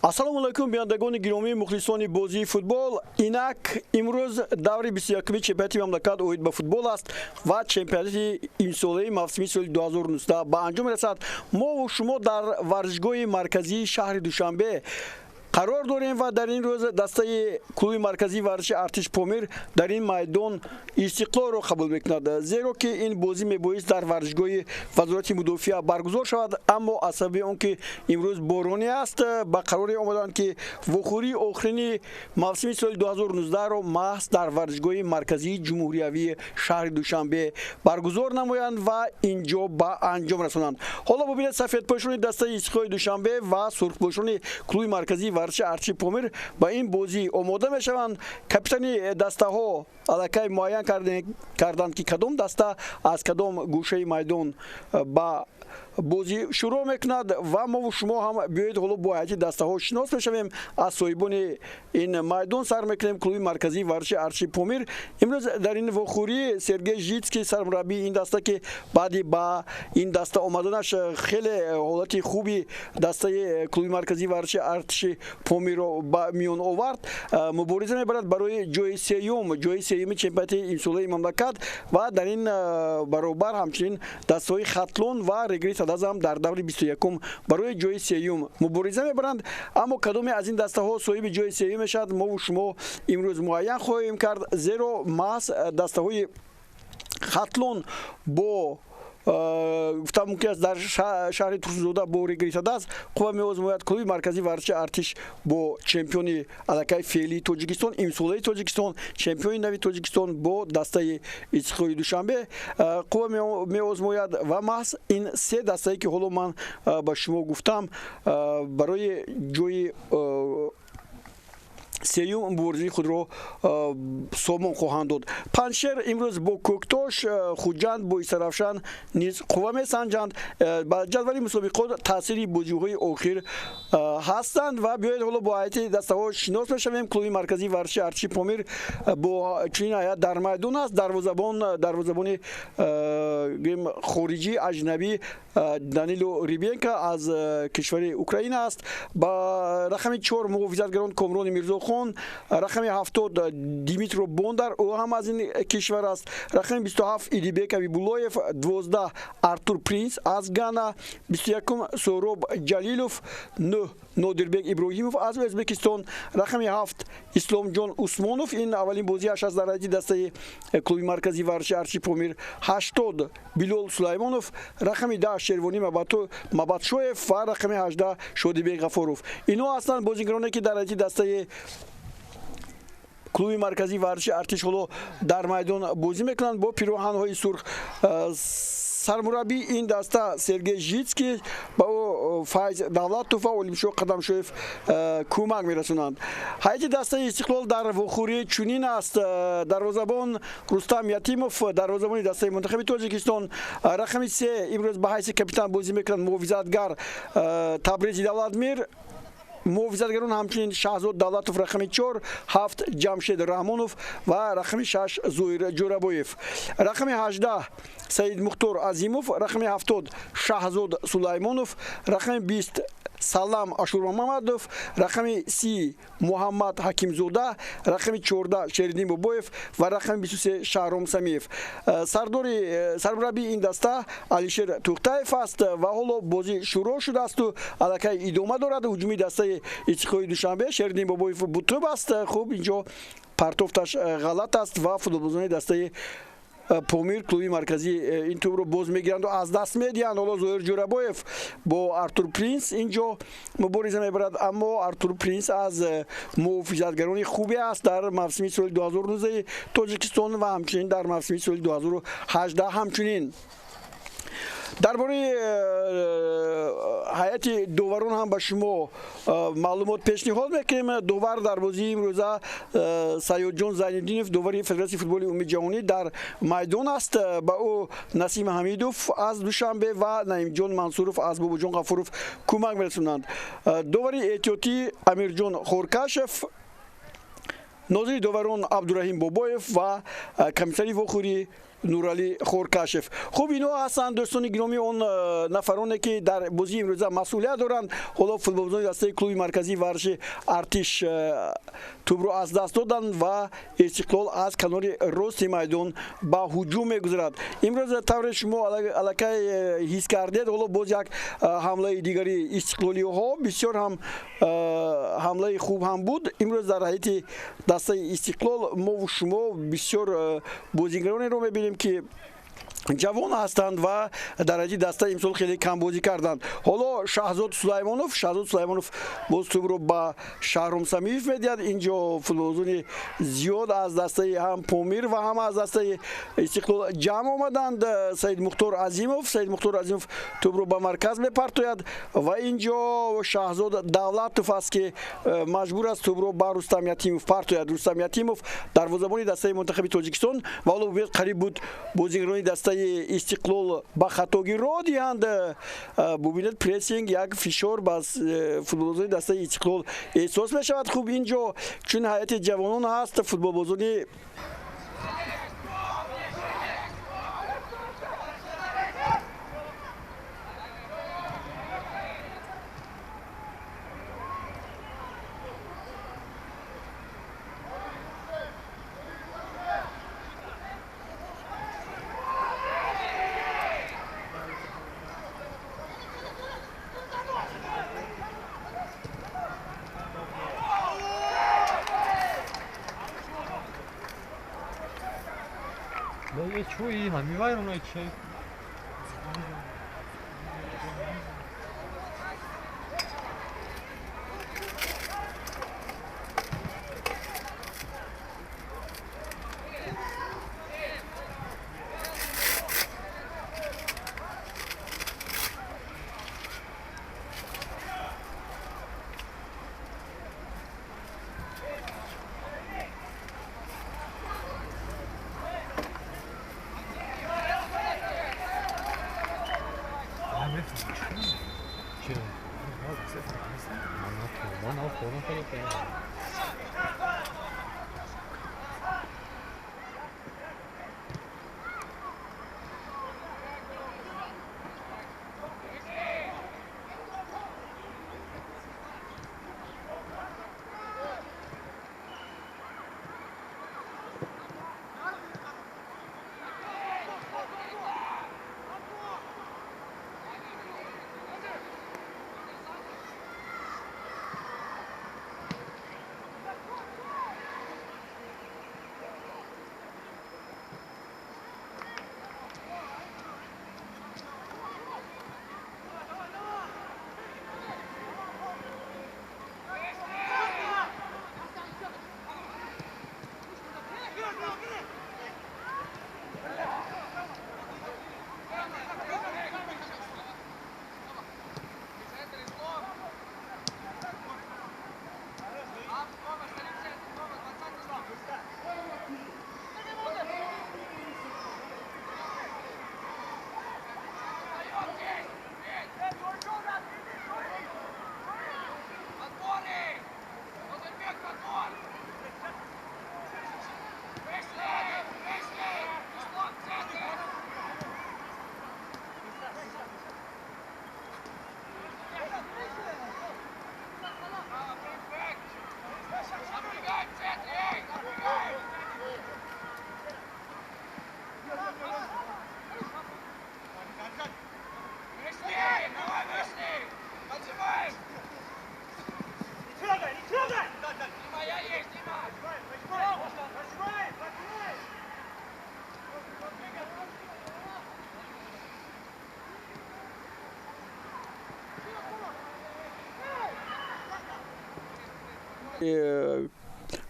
Ассалому алайкум, бинандагони гиромӣ, мухлисони бозии футбол. Инак имрӯз даври 21-ми чемпионати мамлакат оид ба футбол аст ва чемпионати имсолаи мавсими соли 2019 ба анҷом мерасад. Мо шумо дар варзишгоҳи марказии шаҳри Душанбе қарор дорем ва дар ин рӯз дастаи клуби марказии варзиши Артиш Помир дар ин майдон Истиқлолро қабул мекунад, зеро ки ин бозӣ мебоист дар варзишгоҳи Вазорати мудофиа баргузор шавад, аммо аз сабаби он ки имрӯз боронӣ аст, ба қароре омаданд, ки вохӯрии охирини мавсими соли 2019-ро маҳз дар варзишгоҳи марказии ҷумҳуриявии шаҳри Душанбе баргузор намоянд ва ин ҷо ба анҷом расонанд. Ҳоло бубинед, сафедпӯшони дастаи Истиқлоли Душанбе ва сурхпӯшони клуби марказии варзиши Артиши Помир ба ин бозӣ омода мешаванд. Капитани дастаҳо аллакай муайян карданд, ки кадом даста аз кадом гӯшаи майдон ба бозӣ шурӯъ мекунад, ва мову шумо ҳам биёед, ҳоло бо ҳайати дастаҳо шинос мешавем. Аз соҳибони ин майдон сар мекунем. Клуби марказии варзиши Артиши Помир имрӯз дар ин вохӯрӣ Сергей Житский, сармураббии ин даста, ки баъди ба ин даста омаданаш хеле ҳолати хуби дастаи клуби марказии варзиши Артиши Помирро ба миён овард, мубориза мебарад барои ҷои сеюм, ҷои сеюми чемпионати имсолаи мамлакат. Ва дар ин баробар ҳамчунин дастаҳои Хатлон ва Регри Тадаз ҳам дар даври 21-ум барои ҷои сеюм мубориза мебаранд. Аммо кадоме аз ин дастаҳо соҳиби ҷои сеюм мешавад, мову шумо имрӯз муайян хоҳем кард, зеро маҳз дастаҳои Хатлон бо, гуфта мумкин аст, дар шаҳри Турсунзода бо Регри Тадаз қувва меозмояд, клуби марказии варзиши Артиш бо чемпиони аллакай феълии Тоҷикистон, имсолаи Тоҷикистон, чемпиони нави Тоҷикистон, бо дастаи Истиқлоли Душанбе қувва меозмояд. Ва маҳз ин се дастае, ки ҳоло ман ба шумо гуфтам, барои ҷои сеюм муборизаи худро сомон хоҳанд дод. Панҷшер имрӯз бо Кӯктош, Хуҷанд бо Истаравшан низ қувва месанҷанд. Ба ҷадвали мусобиқот таъсири бозиҳои охир ҳастанд. Ва биёед, ҳоло бо ҳайати дастаҳо шинос мешавем. Клуби марказии варзиши Артиши Помир бо чунин ҳайат дар майдон аст. Дарвозабон, дарвозабони хориҷӣ, аҷнабӣ, Данило Рибенко аз кишвари Украина аст. Ба рақами 4 муҳофизатгарон Комрони Мирзохон, рақами 70 Димитро Бондар, ӯ ҳам аз ин кишвар аст, рақами 27 Идибек Абибуллоев, 12 Артур Принс аз Гана, 21-ум Соҳроб Ҷалилов, 9 Нодирбек Иброҳимов аз Ӯзбекистон, рақами 7 Исломҷон Усмонов, ин аввалин бозиаш аст дар ҳайати дастаи клуби марказии варзиши Артиши Помир, 80 Билол Сулаймонов, рақами 10 Шервонӣ Мабатшоев ва рақами 18 Шодибек Ғафуров. Инҳо ҳастанд бозигароне, ки дар ҳайати дастаи клуби марказии варзиши Артиш ҳоло дар майдон бозӣ мекунанд бо пироҳанҳои сурх. Сармураббии ин даста Сергей Житский, ба ӯ Файз Давлатов ва Олимшоҳ Қадамшоев кӯмак мерасонанд. Ҳайати дастаи Истиқлол дар вохӯрӣ чунин аст. Дарвозабон Рустам Ятимов, дарвозабони дастаи мунтахаби Тоҷикистон, рақами 3 имрӯз ба ҳайси капитан бозӣ мекунанд муҳофизатгар Табрези Давлатмир, муҳофизатгарон ҳамчунин Шаҳзод Давлатов, рақами 4, 7 Ҷамшед Раҳмонов ва рақами 6 Зоир Ҷӯрабоев, рақами 18 Саид Мухтор Азимов, рақами 70 Шаҳзод Сулаймонов, рақами 20 Салам Ашурмамадов, рақами 30 Муҳаммад Ҳакимзода, рақами 14 Шериддин Бобоев ва рақами 23 Шаҳром Самиев. Сардори, сармураббии ин даста Алишер Тухтаев аст. Ва ҳоло бозӣ шурӯъ шудаасту аллакай идома дорад. Ҳуҷуми дастаи Истиқлоли Душанбе, Шериддин Бобоев бутуб аст. Хуб, инҷо партофташ ғалат аст ва футболбозони дастаи Помир, клуби марказӣ, ин тӯбро боз мегиранду аз даст медиҳанд. Ҳоло Зоир Ҷӯрабоев бо Артур Принс инҷо мубориза мебарад, аммо Артур Принс аз муҳофизатгарони хубе аст дар мавсими соли 2019 Тоҷикистон ва ҳамчунин дар мавсими соли 2018 ҳамчунин. Дар бораи ҳайати доварон ҳам ба шумо маълумот пешниҳод мекунем. Довар дар бозии имрӯза Саёдҷон Зайниддинов, довари Федератсияи футболи умумии ҷаҳонӣ, дар майдон аст. Ба ӯ Насим Ҳамидов аз Душанбе ва Наимҷон Мансуров аз Бобоҷон Ғафуров кӯмак мерасонанд. Довари эҳтиётӣ Амирҷон Хоркашев, нозири доварон Абдураҳим Бобоев ва комиссари вохӯрӣ Нуралӣ Хоркашев. Хуб, инҳо ҳастанд, дӯстони гиромӣ, он нафароне ки дар бозии имрӯза масъулият доранд. Ҳоло футболбозони дастаи клуби марказии варзиши Артиш тӯбро аз даст доданд ва Истиқлол аз канори рости майдон ба ҳуҷум мегузарад. Имрӯз тавре шумо аллакай ҳис кардед, ҳоло боз як ҳамлаи дигари истиқлолиҳо, бисёр ҳам ҳамлаи хуб ҳам буд. Имрӯз дар ҳайати дастаи Истиқлол мову шумо бисёр бозигаронеро мебинем, ки ҷавон ҳастанд ва дар ҳайати даста имсол хеле кам бозӣ карданд. Ҳоло Шаҳзод Сулаймонов боз тӯбро ба Шаҳром Самиев медиҳад. Инҷо футболбозони зиёд аз дастаи ҳам Помир ва ҳам аз дастаи Истиқлол ҷамъ омаданд. Саид Мухтор Азимов тӯбро ба марказ мепартояд ва инҷо Шаҳзод Давлатов аст, ки маҷбур аст тӯбро ба Рустам Ятимов партояд. Рустам Ятимов дарвозабони дастаи мунтахаби Тоҷикистон ва ҳоло бубинед, қариб буд бозигарони дастаи Истиқлол ба хатогӣ роҳ диҳанд. Бубинед, прессинг, як фишор ба футболбозони дастаи Истиқлол эҳсос мешавад. Хуб, инҷо чун ҳайати ҷавонон ҳаст, футболбозони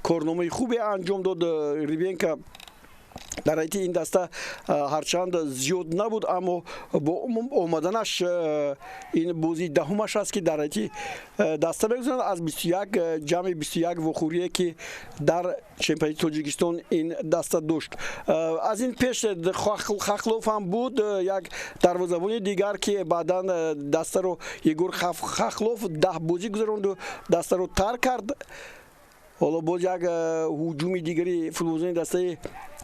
корномаи хубе анҷом дод. Рибенко дар ҳайати ин даста ҳарчанд зиёд набуд, аммо бо омаданаш ин бозии даҳумаш аст, ки дар ҳайати даста мегузарад аз 21 ҷамъи 21 вохӯрие, ки дар чемпионати Тоҷикистон ин даста дошт. Аз ин пеш Хахлов ҳам буд, як дарвозабони дигар, ки баъдан дастаро Егор Хахлов 10 бозӣ гузаронду дастаро тарк кард. Ҳоло боз як ҳуҷуми дигари футболбозони дастаи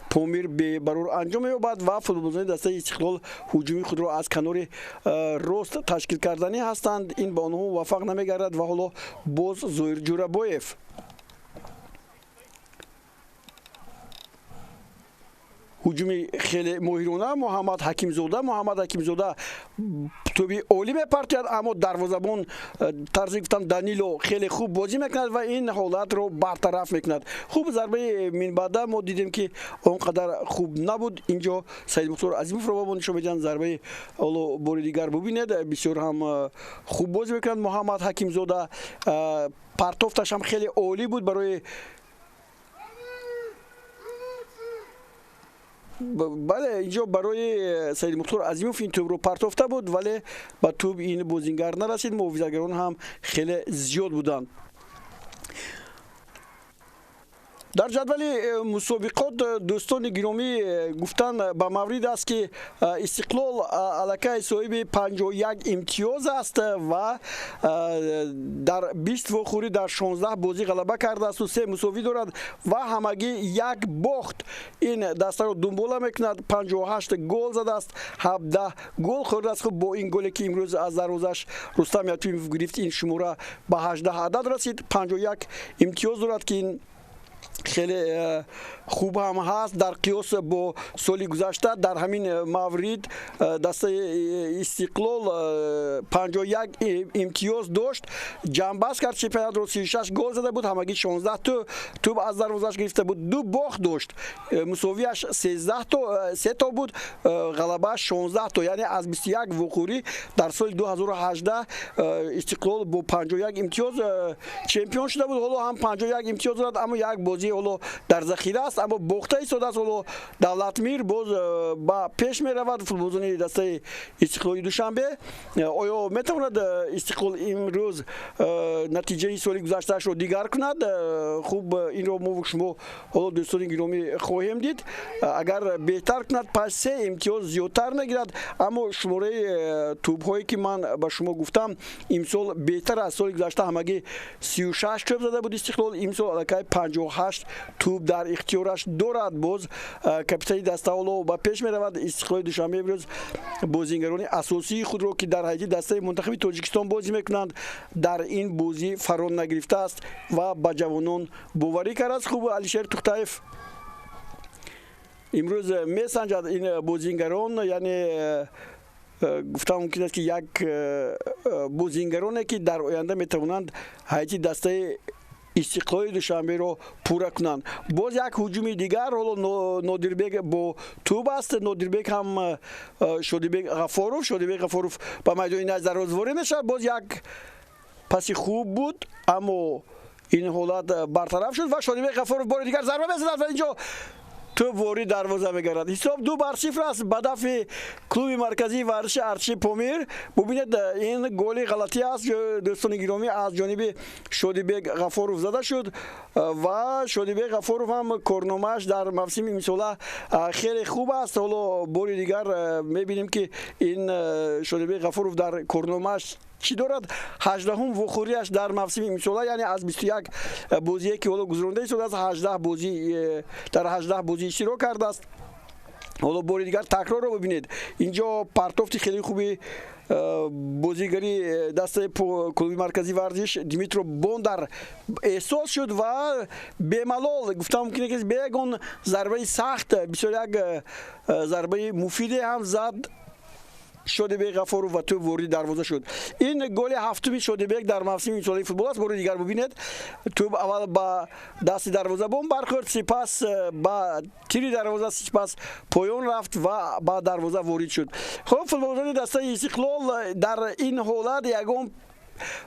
Помир бебарур анҷом меёбад ва футболбозони дастаи Истиқлол ҳуҷуми худро аз канори рост ташкил карданӣ ҳастанд. Ин ба онҳо муваффақ намегардад ва ҳоло боз Зоир Ҷӯрабоев. Ҳуҷуми хеле моҳирона Муҳаммад Ҳакимзода. Муҳаммад Ҳакимзода тӯби олӣ мепартояд, аммо дарвозабон тарзи гуфтам Данило хеле хуб бозӣ мекунад ва ин ҳолатро бартараф мекунад. Хуб, зарбаи минбаъда мо дидем, ки он қадар хуб набуд. Инҷо Саидмухтор Азимовро ба мо нишон медиҳанд. Зарбаи ҳоло бори дигар бубинед, бисёр ҳам хуб бозӣ мекунад Муҳаммад Ҳакимзода. Партофташ ҳам хеле олӣ буд барои бале, инҷо барои Саидмухтор Азимов ин тӯбро партофта буд, вале ба тӯб ин бозингар нарасид. Муҳофизатгарон ҳам хеле зиёд буданд. Дар ҷадвали мусобиқот, дӯстони гиромӣ, гуфтан ба маврид аст, ки Истиқлол аллакай соҳиби 51 имтиёз аст ва дар 20 вохӯрӣ дар 16 бозӣ ғалаба кардаасту се мусовӣ дорад ва ҳамагӣ як бохт. Ин дастаро дунбола мекунад. 58 гол задааст, 17 гол хӯрдааст. Хуб, бо ин голе, ки имрӯз аз дарвозаш Рустам Ятимов гирифт, ин шумора ба 18 адад расид. 51 имтиёз дорад, ки ин хеле хуб ҳам ҳаст дар қиёс бо соли гузашта. Дар ҳамин маврид дастаи Истиқлол 51 имтиёз дошт, ҷамъбаст кард чемпионатро, 36 гол зада буд, ҳамагӣ 16 тӯб аз дарвозаш гирифта буд, ду бохт дошт, мусовиаш 13 то се то буд, ғалабааш 16 то. Яъне аз 21 вохӯрӣ дар соли 2018 Истиқлол бо 51 имтиёз чемпион шуда буд. Ҳоло ҳам 51 имтиёз дорад, аммо як бозӣ ҳоло дар захира аст, аммо бохта истодааст. Ҳоло Давлатмир боз ба пеш меравад, футболбозони дастаи Истиқлоли Душанбе. Оё метавонад Истиқлол имрӯз натиҷаи соли гузаштаашро дигар кунад? Хуб, инро мо шумо ҳоло, дӯстони гиромӣ, хоҳем дид. Агар беҳтар кунад, пас се имтиёз зиёдтар мегирад, аммо шумораи тӯбҳое, ки ман ба шумо гуфтам, имсол беҳтар аз соли гузашта. Ҳамагӣ 36 тӯб зада буд Истиқлол, имсол аллакай 58 тӯб дар ихтиёраш дорад. Боз капитани даста ҳоло ба пеш меравад. Истиқлоли Душанбе имрӯз бозингарони асосии худро, ки дар ҳайати дастаи мунтахаби Тоҷикистон бозӣ мекунанд, дар ин бозӣ фаро нагирифтааст ва ба ҷавонон боварӣ кардааст. Хуб, Алишер Тухтаев имрӯз месанҷад ин бозингарон, яъне гуфтан мумкин аст, ки як бозингароне, ки дар оянда метавонанд ҳайати дастаи Истиқлоли Душанберо пурра кунанд. Боз як ҳуҷуми дигар, ҳоло Нодирбек бо тӯб аст. Нодирбек ҳам Шодибек Ғафоров. Шодибек Ғафоров ба майдони назд дарвоза ворид мешавад. Боз як паси хуб буд, аммо ин ҳолат бартараф шуд ва Шодибек Ғафоров бори дигар зарба мезанад ва инҷо тӯб ворид дарвоза мегардад. Ҳисоб 2-0 аст ба дафъи клуби марказии варзиши артиши Помир. Бубинед, ин голи ғалатӣ аст, дӯстони гиромӣ, аз ҷониби Шодибек Ғафоров зада шуд ва Шодибек Ғафоров ҳам корномааш дар мавсими имсола хеле хуб аст. Ҳоло бори дигар мебинем, ки ин Шодибек Ғафоров дар корномааш чӣ дорад. 18-ум вохӯрияш дар мавсими имсола, яъне аз 21 бозие, ки ҳоло гузаронда истодааст, 18 бозӣ, дар 18 бозӣ иштирок кардааст. Ҳоло бори дигар такрорро бибинед. Инҷо партофти хеле хуби бозигари дастаи клуби марказии варзиш Дмитро Бондар эҳсос шуд ва бемалол, гуфтам мумкин, ки бе ягон зарбаи сахт, бисёр як зарбаи муфиде ҳам зад Шодибек Ғафоров ва тӯб ворид дарвоза шуд. Ин голи ҳафтуми Шодибек дар мавсими имсолаи футбол аст. Бори дигар бубинед, тӯб аввал ба дасти дарвозабон бархӯрд, сипас ба тири дарвоза, сипас поён рафт ва ба дарвоза ворид шуд. Хуб, футболбозони дастаи Истиқлол дар ин ҳолат ягон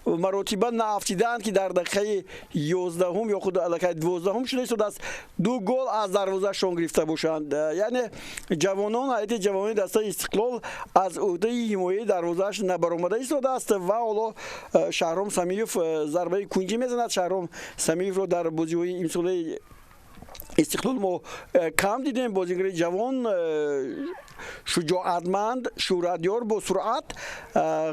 маротиба наафтидаанд, ки дар дақиқаи 11-ум ё худ аллакай 12-ум шуда истодааст, ду гол аз дарвозаашон гирифта бошанд. Яъне ҷавонон, ҳайати ҷавонони дастаи Истиқлол аз ӯҳдаи ҳимояи дарвозааш набаромада истодааст. Ва ҳоло Шаҳром Самиев зарбаи кунҷӣ мезанад. Шаҳром Самиевро дар бозиҳои имсолаи Истиқлол мо кам дидем. Бозигари ҷавон. Шуҷоатманд, шӯҳратёр, бо суръат.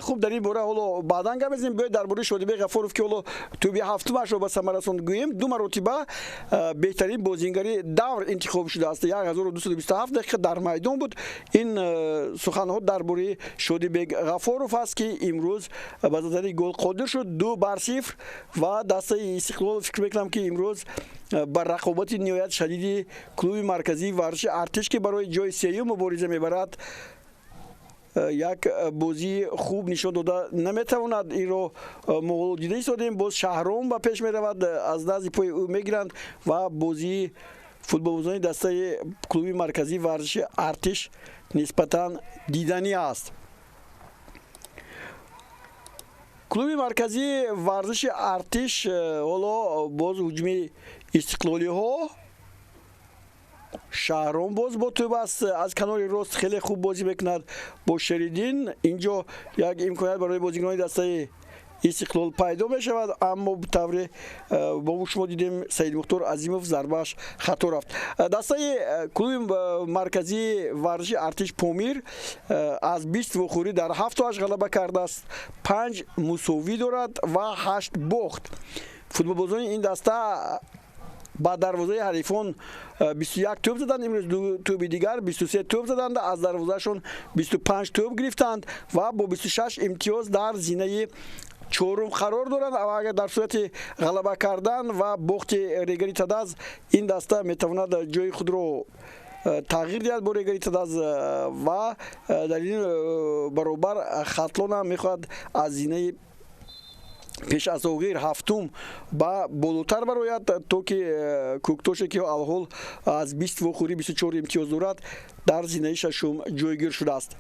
Хуб, дар ин бора ҳоло баъдан гап мезанем. Биёед дар бораи Шодибек Ғафуров, ки ҳоло тӯби ҳафтумашро ба самар расонд, гӯем. Ду маротиба беҳтарин бозингари давр интихоб шудааст. 1227 дақиқа дар майдон буд. Ин суханҳо дар бораи Шодибек Ғафуров аст, ки имрӯз ба задани гол қодир шуд. 2-0 ва дастаи Истиқлол, фикр мекунам, ки имрӯз ба рақобати ниҳоят шадиди клуби марказии варзиши Артиш, ки барои ҷои сеюм мубориза мебарад, як бозии хуб нишон дода наметавонад. Инро мо ҳоло дида истодем. Боз Шаҳром ба пеш меравад, аз назди пои ӯ мегиранд ва бозии футболбозони дастаи клуби марказии варзиши Артиш нисбатан диданӣ аст. Клуби марказии варзиши Артиш ҳоло боз ҳуҷуми истиқлолиҳо. Шаҳром боз бо тӯб аст, аз канори рост хеле хуб бозӣ мекунад бо Шериддин. Инҷо як имконият барои бозигарони дастаи Истиқлол пайдо мешавад, аммо тавре бо шумо дидем, Саидмухтор Азимов зарбааш хато рафт. Дастаи клуби марказии варзиши Артиш Помир аз 20 вохӯрӣ дар 7 ғалаба кардааст, 5 мусовӣ дорад ва 8 бохт. Футболбозони ин даста ба дарвозаи ҳарифон 21 тӯб заданд, имрӯз ду тӯби дигар 23 тӯб заданд, аз дарвозаашон 25 тӯб гирифтанд ва бо 26 имтиёз дар зинаи чорум қарор доранд. Ва агар дар сурати ғалаба кардан ва бохти Регари Тадаз, ин даста метавонад ҷои худро тағйир диҳад бо Регари Тадаз ва дар ин баробар Хатлон ҳам мехоҳад аз зинаи пеш аз оғир ҳафтум ба болотар барояд, то ки Кӯктоше, ки алҳол аз 20 вохӯрӣ 24 имтиёз дорад, дар зинаи шашум ҷойгир шудааст.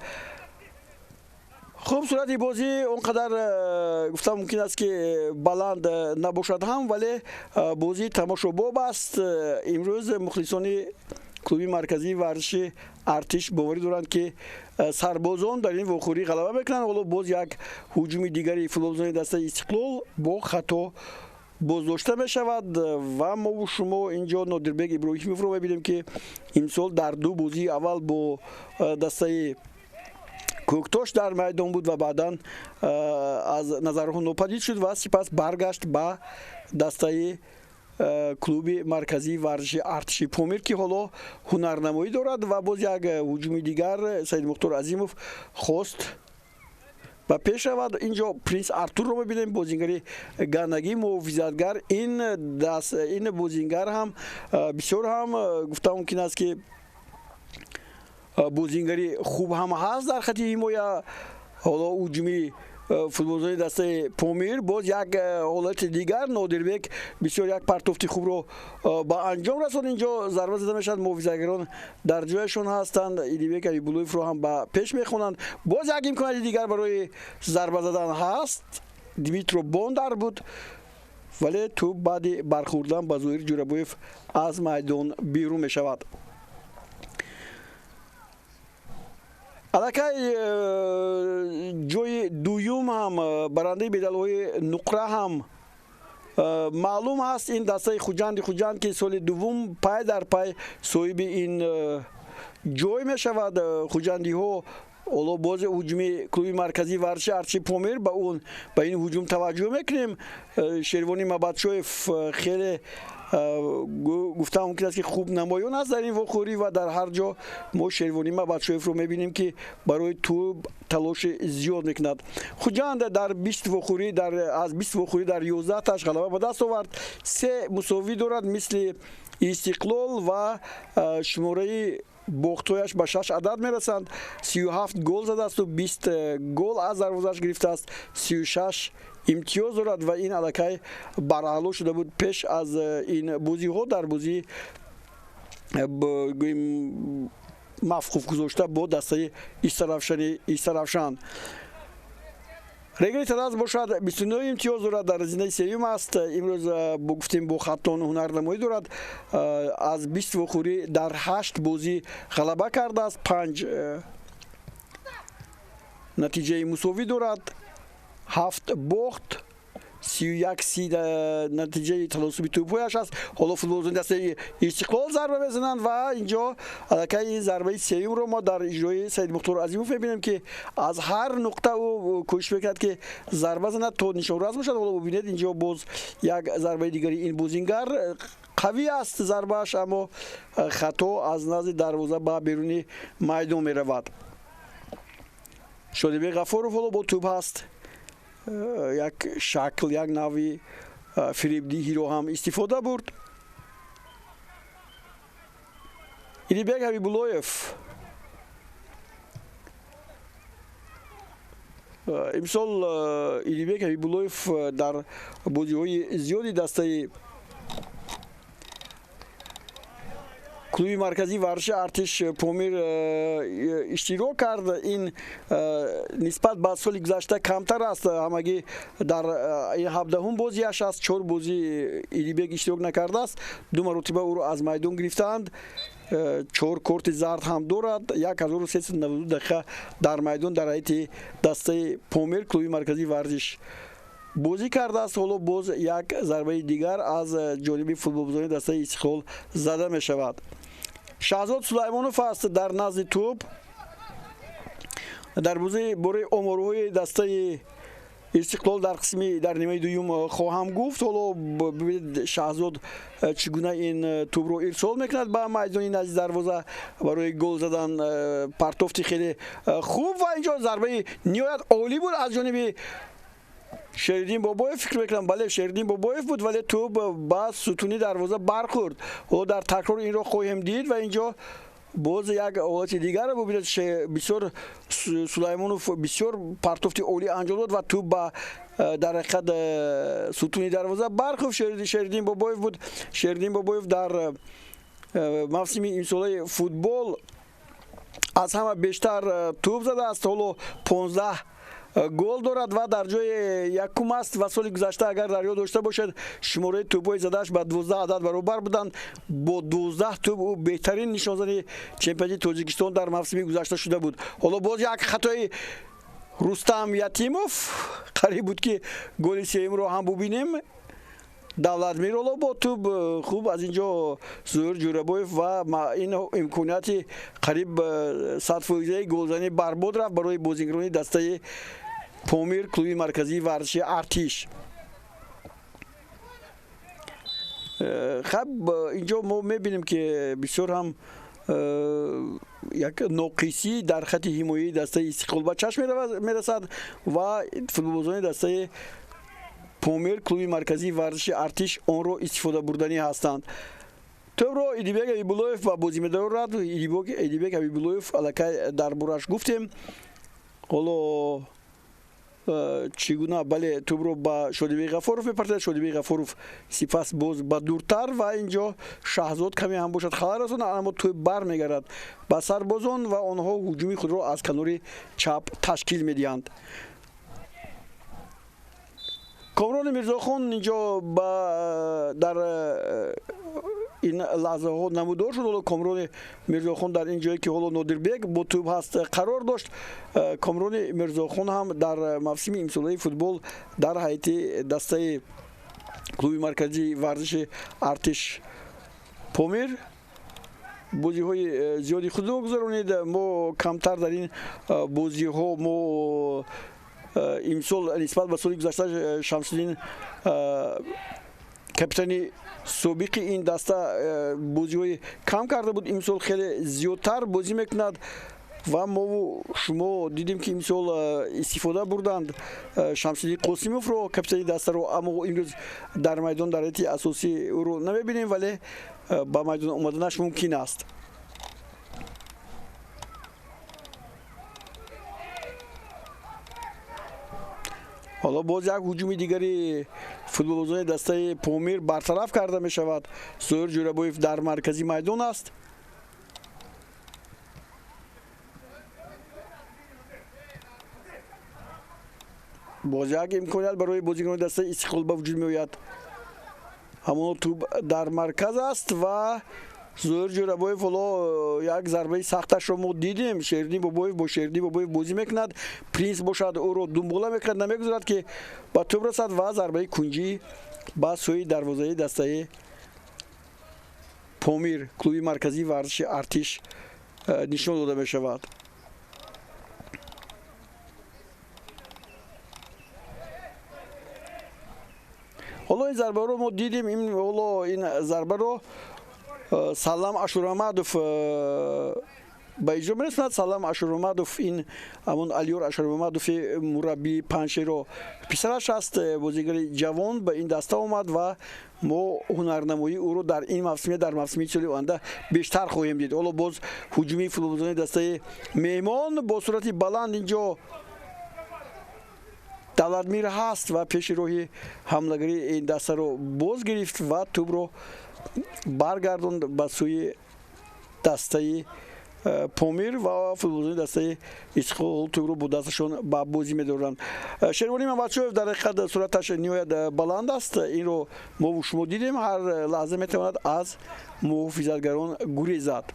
Хуб, сурати бозӣ он қадар гуфта мумкин аст, ки баланд набошад ҳам, вале бозӣ тамошобоб аст. Имрӯз мухлисони клуби марказии варзиши Артиш боварӣ доранд, ки сарбозон дар ин вохӯрӣ ғалаба мекунанд. Ҳоло боз як ҳуҷуми дигари футболбозони дастаи Истиқлол бо хато боздошта мешавад ва мову шумо инҷо Нодирбек Иброҳимовро мебинем, ки имсол дар ду бозии аввал бо дастаи Кӯктош дар майдон буд ва баъдан аз назарҳо нопадид шуд ва сипас баргашт ба дастаи клуби марказии варзиши Артиши Помир, ки ҳоло ҳунарнамоӣ дорад. Ва боз як ҳуҷуми дигар, Саидмухтор Азимов хост ба пеш равад. Инҷо Принс Артурро мебинем, бозингари ганагӣ, муҳофизатгар. Ин бозингар ҳам бисёр ҳам гуфта мумкин аст, ки бозингари хуб ҳам ҳаст дар хати ҳимоя. Ҳоло ҳуҷуми футболбозони дастаи Помир, боз як ҳолати дигар, Нодирбек бисёр як партофти хубро ба анҷом расонд. Инҷо зарба зада мешавад, муҳофизатгарон дар ҷояшон ҳастанд. Идибек Абибуллоевро ҳам ба пеш мехонанд. Боз як имконияти дигар барои зарба задан ҳаст, Дмитро Бондар буд, вале тӯб баъди бархӯрдан ба Зоҳир Ҷӯрабоев аз майдон берун мешавад. Аллакай ҷои дуюм ҳам, барандаи медалҳои нуқра ҳам маълум ҳаст. Ин дастаи Хуҷанди Хуҷанд, ки соли дуввум пай дар пай соҳиби ин ҷой мешавад. Хуҷандиҳо ҳоло боз ҳуҷуми клуби марказии варзиши Артиши Помир, ба ин ҳуҷум таваҷҷӯҳ мекунем. Шервони Мабадшоев хеле гуфта мумкин аст, ки хуб намоён аст дар ин вохӯрӣ ва дар ҳар ҷо мо Шервони Мабадшоевро мебинем, ки барои тӯб талоши зиёд мекунад. Хуҷанд дар 20 вохӯрӣ аз 20 вохӯрӣ дар 11 таш ғалаба ба даст овард, се мусовӣ дорад мисли Истиқлол ва шумораи бохтҳояш ба 6 адад мерасанд. 37 гол задаасту 20 гол аз дарвозааш гирифтааст, 36 имтиёз дорад ва ин аллакай бараъло шуда буд пеш аз ин бозиҳо, дар бозии гӯем мавқуф гузошта бо дастаи Истаравшан. Регари Тадаз бошад 29 имтиёз дорад, дар зинаи сеюм аст. Имрӯз гуфтем, бо Хатлон ҳунарнамоӣ дорад. Аз 20 вохӯрӣ дар 8 бозӣ ғалаба кардааст, 5 натиҷаи мусовӣ дорад, 7 бохт, 31-30 натиҷаи таносуби тӯбҳояш аст. Ҳоло футболбозони дастаи Истиқлол зарба мезананд ва инҷо аллакай ин зарбаи сеюмро мо дар иҷрои Саидмухтор Азимов мебинем, ки аз ҳар нуқта ӯ кӯшиш мекунад, ки зарба занад то нишонрас бошад. Ҳоло бубинед, инҷо боз як зарбаи дигари ин бозингар қавӣ аст зарбааш, аммо хато аз назди дарвоза ба беруни майдон меравад. Шодибек Ғафуров ҳоло бо тӯб ҳаст. Як шакл, як нави фиребдиҳиро ҳам истифода бурд. Идибек Ҳабибуллоев имсол Идибек Ҳабибуллоев дар бозиҳои зиёди дастаи клуби марказии варзиши Артиш Помир иштирок кард. Ин нисбат ба соли гузашта камтар аст. Ҳамагӣ дар ин 17-ум бозиаш аст. 4 бозӣ Идибек иштирок накардааст. 2 маротиба ӯро аз майдон гирифтаанд. 4 корти зард ҳам дорад. 1392 дақиқа дар майдон дар ҳайати дастаи Помир клуби марказии варзиш бозӣ кардааст. Ҳоло боз як зарбаи дигар аз ҷониби футболбозони дастаи Истиқлол зада мешавад. Шаҳзод Сулаймонов аст дар назди тӯб. Дар бозии бораи оморҳои дастаи Истиқлол дар қисми дар нимаи дуюм хоҳам гуфт. Ҳоло бибинед, Шаҳзод чӣ гуна ин тӯбро ирсол мекунад ба майдони назди дарвоза барои гол задан. Партофти хеле хуб ва инҷо зарбаи ниҳоят олӣ буд аз ҷониби Шериддин Бобоев. Фикр мекунам, бале, Шериддин Бобоев буд, вале тӯб ба сутуни дарвоза бархӯрд. Ҳоло дар такрор инро хоҳем дид ва инҷо боз як ҳолати дигарро бубинед. Бисёр Сулаймонов бисёр партофти олӣ анҷом дод ва тӯб ба дар ҳақиқат сутуни дарвоза бархӯрд. Шериддин Бобоев буд. Шериддин Бобоев дар мавсими имсолаи футбол аз ҳама бештар тӯб задааст. Ҳоло 15 гол дорад ва дар ҷои якум аст ва соли гузашта, агар дар ёд дошта бошед, шумораи тӯбҳои задааш ба 12 адад баробар буданд. Бо 12 тӯб ӯ беҳтарин нишонзани чемпионати Тоҷикистон дар мавсими гузашта шуда буд. Ҳоло боз як хатои Рустам Ятимов, қариб буд, ки голи сеюмро ҳам бубинем. Давлат Мироло бо тӯб хуб аз инҷо Зуҳур Ҷӯрабоев ва ин имконияти қариб 100% голзанӣ барбод рафт барои бозигарони дастаи Помир клуби марказии варзиши Артиш. Хаб, инҷо мо мебинем, ки бисёр ҳам як ноқисӣ дар хати ҳимояи дастаи Истиқлол ба чашм мерасад ва футболбозони дастаи Помир клуби марказии варзиши Артиш онро истифода бурданӣ ҳастанд. Тӯбро Идибек Ҳабибуллоев ба бозӣ медорад. Идибек Ҳабибуллоев аллакай дар бораш гуфтем. Ҳоло чӣ гуна, бале, тӯбро ба Шодибек Ғафуров мепартояд. Шодибек Ғафуров сипас боз ба дуртар ва инҷо Шаҳзод каме ҳам бошад халал расонад, аммо тӯб бармегардад ба сарбозон ва онҳо ҳуҷуми худро аз канори чап ташкил медиҳанд. Комрони Мирзохон инҷо дар ин лаҳзаҳо намудор шуд. Ҳоло Комрони Мирзохон дар ин ҷое, ки ҳоло Нодирбек бо тӯб ҳаст, қарор дошт. Комрони Мирзохон ҳам дар мавсими имсолаи футбол дар ҳайати дастаи клуби марказии варзиши Артиш Помир бозиҳои зиёди худро гузаронид. Мо камтар дар ин бозиҳо мо имсол нисбат ба соли гузашта Шамсуддин, капитани собиқи ин даста, бозиҳои кам карда буд. Имсол хеле зиёдтар бозӣ мекунад ва мову шумо дидем, ки имсол истифода бурданд Шамсуддин Қосимовро, капитани дастаро, аммо имрӯз дар майдон дар ҳайати асосӣ ӯро намебинем, вале ба майдон омаданаш мумкин аст. Ҳоло боз як ҳуҷуми дигари футболбозони дастаи Помир бартараф карда мешавад. Зоҳир Ҷӯрабоев дар маркази майдон аст. Боз як имконият барои бозигарони дастаи Истиқлол ба вуҷуд меояд. Ҳамоно тӯб дар марказ аст ва Зоир Ҷӯрабоев ҳоло як зарбаи сахташро мо дидем. Шериддин Бобоев бо Шериддин Бобоев бозӣ мекунад. Принс бошад, ӯро дунбола мекунад, намегузорад ки ба тӯб расад ва зарбаи кунҷӣ ба сӯи дарвозаи дастаи Помир, клуби марказии варзиши Артиш нишон дода мешавад. Ҳоло ин зарбаро мо дидем. Ҳоло ин зарбаро Салам Ашурамадов ба иҷро мерасонад. Салам Ашурамадов ин ҳамон Алиёр Ашурамадови мураббии Панҷшеро писараш аст. Бозигари ҷавон ба ин даста омад ва мо ҳунарнамоии ӯро дар ин мавсиме, дар мавсими соли оянда бештар хоҳем дид. Ҳоло боз ҳуҷуми футболбозони дастаи меҳмон бо суръати баланд. Инҷо Давлатмир ҳаст ва пеши роҳи ҳамлагарии ин дастаро боз гирифт ва тӯбро баргардонд ба сӯи дастаи Помир ва футболбозони дастаи Истиқлол тӯбро бо дасташон ба бозӣ медоранд. Шервонӣ Мамадшоев дар ҳақиқат суръаташ ниҳоят баланд аст. Инро мо шумо дидем. Ҳар лаҳза метавонад аз муҳофизатгарон гурезад.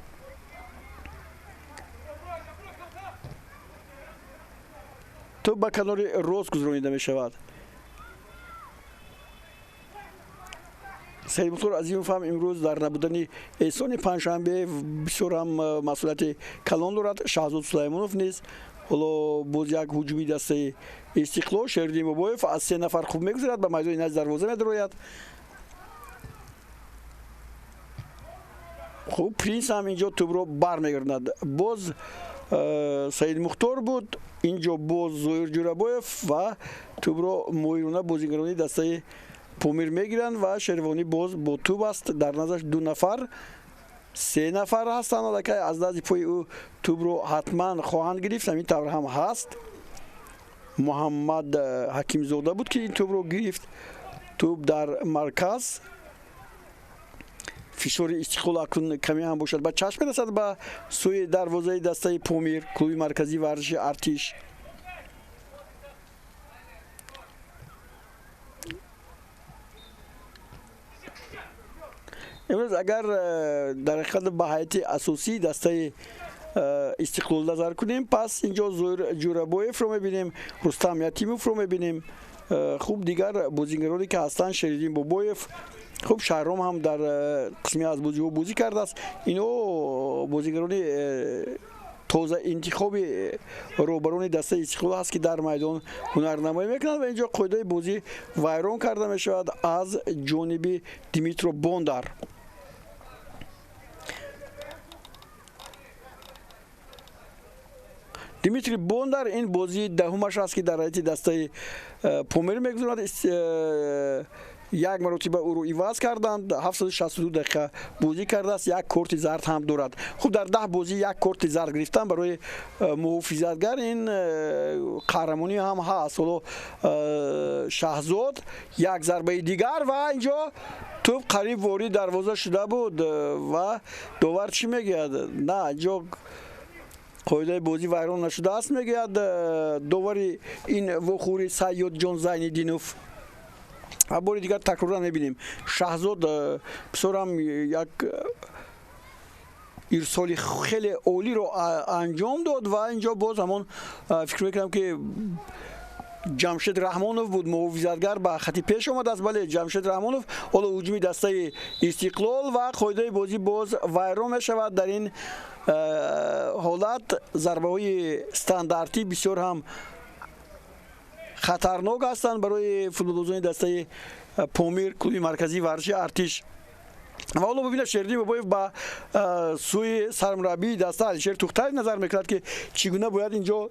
Тӯб ба канори рост гузаронида мешавад. Саидмухтор Азимов ҳам имрӯз дар набудани Эҳсони Панҷшанбе бисёр ҳам масъулияти калон дорад. Шаҳзод Сулаймонов низ. Ҳоло боз як ҳуҷуми дастаи Истиқлол. Шериддин Бобоев аз се нафар хуб мегузарад, ба майдони назди дарвоза медарояд. Хуб, Принс ҳам инҷо тӯбро бармегардонад. Боз Саидмухтор буд, инҷо боз Зоир Ҷӯрабоев ва тӯбро моҳирона бозигарони дастаи Помир мегиранд ва Шервонӣ боз бо тӯб аст. Дар наздаш ду нафар, се нафар ҳастанд. Аллакай аз назди пои ӯ тӯбро ҳатман хоҳанд гирифт. Ҳамин тавр ҳам ҳаст. Муҳаммад Ҳакимзода буд ки ин тӯбро гирифт. Тӯб дар марказ. Фишори Истиқлол акнун каме ҳам бошад ба чашм мерасад ба сӯи дарвозаи дастаи Помир, клуби марказии варзиши Артиш. Имрӯз агар дар ҳақиқат ба ҳайати асосии дастаи Истиқлол назар кунем, пас инҷо Зоир Ҷӯрабоевро мебинем, Рустам Ятимовро мебинем. Хуб, дигар бозигароне ки ҳастанд, Шериддин Бобоев, хуб, Шаҳром ҳам дар қисме аз бозиҳо бозӣ кардааст. Инҳо бозигарони тоза интихоби роҳбарони дастаи Истиқлол ҳаст ки дар майдон ҳунарнамоӣ мекунанд ва инҷо қоидаи бозӣ вайрон карда мешавад аз ҷониби Димитро Бондар. Дмитрий Бондар ин бозии даҳумаш аст ки дар ҳайати дастаи Помир мегузарад. Як маротиба ӯро иваз карданд. 762 дақиқа бозӣ кардааст, як корти зард ҳам дорад. Хуб, дар 10 бозӣ як корти зард гирифтан барои муҳофизатгар ин қаҳрамонӣ ҳам ҳаст. Ҳоло Шаҳзод як зарбаи дигар ва инҷо тӯб қариб ворид дарвоза шуда буд ва довар чӣ мегӯяд? На, инҷо қоидаи бозӣ вайрон нашудааст, мегӯяд довари ин вохӯри Сайёдҷон Зайниддинов. Ва бори дигар такроран мебинем. Шаҳзод бисёр ҳам як ирсоли хеле олиро анҷом дод ва инҷо боз ҳамон фикр мекунам ки Ҷамшед Раҳмонов буд, муҳофизатгар ба хати пеш омадааст. Бале, Ҷамшед Раҳмонов. Ҳоло ҳуҷуми дастаи Истиқлол ва қоидаи бозӣ боз вайрон мешавад. Дар ин ҳолат зарбаҳои стандартӣ бисёр ҳам хатарнок ҳастанд барои футболбозони дастаи Помир, клуби марказии варзиши Артиш. Ва ҳоло бибинед, Шериддин Бобоев ба сӯи сармураббии даста Алишер Тухтаев назар мекунад ки чӣ гуна бояд инҷо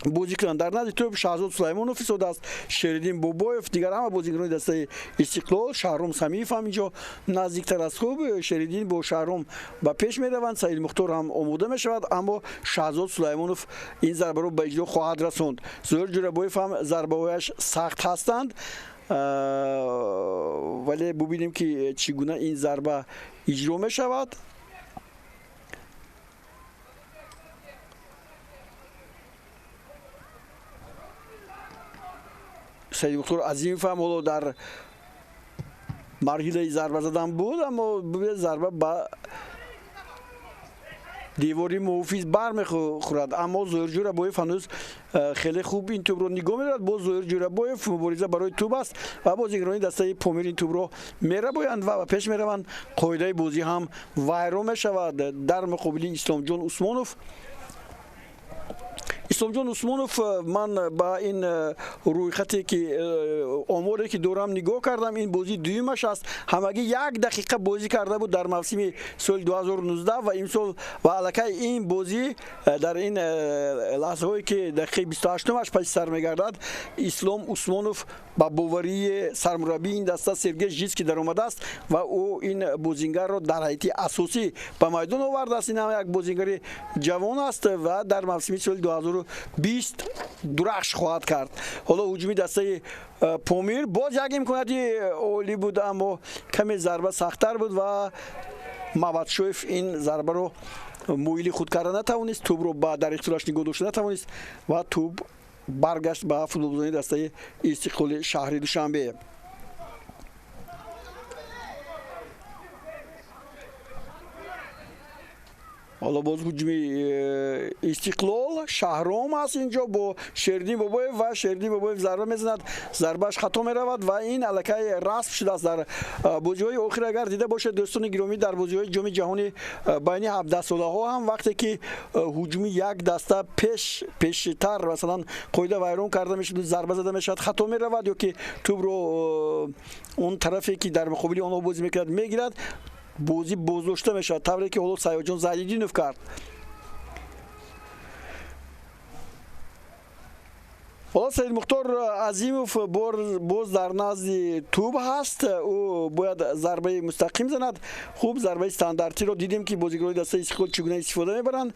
бозӣ кунанд. Дар назди тӯб Шаҳзод Сулаймонов истодааст, Шериддин Бобоев, дигар ҳама бозигарони дастаи Истиқлол. Шаҳром Самиев ҳам инҷо наздиктар аст. Хуб, Шериддин бо Шаҳром ба пеш мераванд, Саид Мухтор ҳам омода мешавад, аммо Шаҳзод Сулаймонов ин зарбаро ба иҷро хоҳад расонд. Зоир Ҷӯрабоев ҳам зарбаҳояш сахт ҳастанд, вале бубинем ки чӣ гуна ин зарба иҷро мешавад. Саид Мухтор Азимов ҳам ҳоло дар марҳилаи зарба задан буд, аммо зарба ба девори муҳофиз бармехӯрад, аммо Зоир Ҷӯрабоев ҳанӯз хеле хуб ин тӯбро нигоҳ медорад. Боз Зоир Ҷӯрабоев мубориза барои тӯб аст ва бозигарони дастаи Помир ин тӯбро мерабоянд ва ба пеш мераванд. Қоидаи бозӣ ҳам вайрон мешавад дар муқобили Исломҷон Усмонов. Исломҷон Усмонов, ман ба ин рӯйхате ки оморе ки дорам нигоҳ кардам, ин бозии дуюмаш аст. Ҳамагӣ як дақиқа бозӣ карда буд дар мавсими соли 2019 ва имсол ва аллакай ин бозӣ дар ин лаҳзаҳое ки дақиқаи 28-умаш паси сар мегардад, Ислом Усмонов ба боварии сармураббии ин даста Сергей Житский даромадааст ва ӯ ин бозингарро дар ҳайати асосӣ ба майдон овардааст. Ин ҳам як бозингари ҷавон аст ва дар мавсими соли 2020 дурахш хоҳад кард. Ҳоло ҳуҷуми дастаи Помир, боз як имконияти олӣ буд, аммо каме зарба сахттар буд ва Маватшоев ин зарбаро муили худ карда натавонист, тӯбро ба дар ихтиёраш нигоҳ дошта натавонист ва тӯб баргашт ба футболбозони дастаи Истиқлоли шаҳри Душанбе. Ҳоло боз ҳуҷуми Истиқлол, Шаҳром аст инҷо бо Шердин Бобоев ва Шердин Бобоев зарба мезанад, зарбааш хато меравад ва ин аллакай расм шудааст дар бозиҳои охир. Агар дида бошед, дӯстони гиромӣ, дар бозиҳои ҷоми ҷаҳони байни 17-солаҳо ҳам вақте ки ҳуҷуми як даста пештар масалан қоида вайрон карда мешуд, зарба зада мешавад, хато меравад ё ки тӯбро он тарафе ки дар муқобили онҳо бозӣ мекунад мегирад, бозӣ боздошта мешавад, тавре ки ҳоло Сайёдҷон Зайниддинов кард. Ҳоло Саидмухтор Азимов боз дар назди тӯб ҳаст, ӯ бояд зарбаи мустақим занад. Хуб, зарбаи стандартиро дидем ки бозигарони дастаи Истиқлол чӣ гуна истифода мебаранд.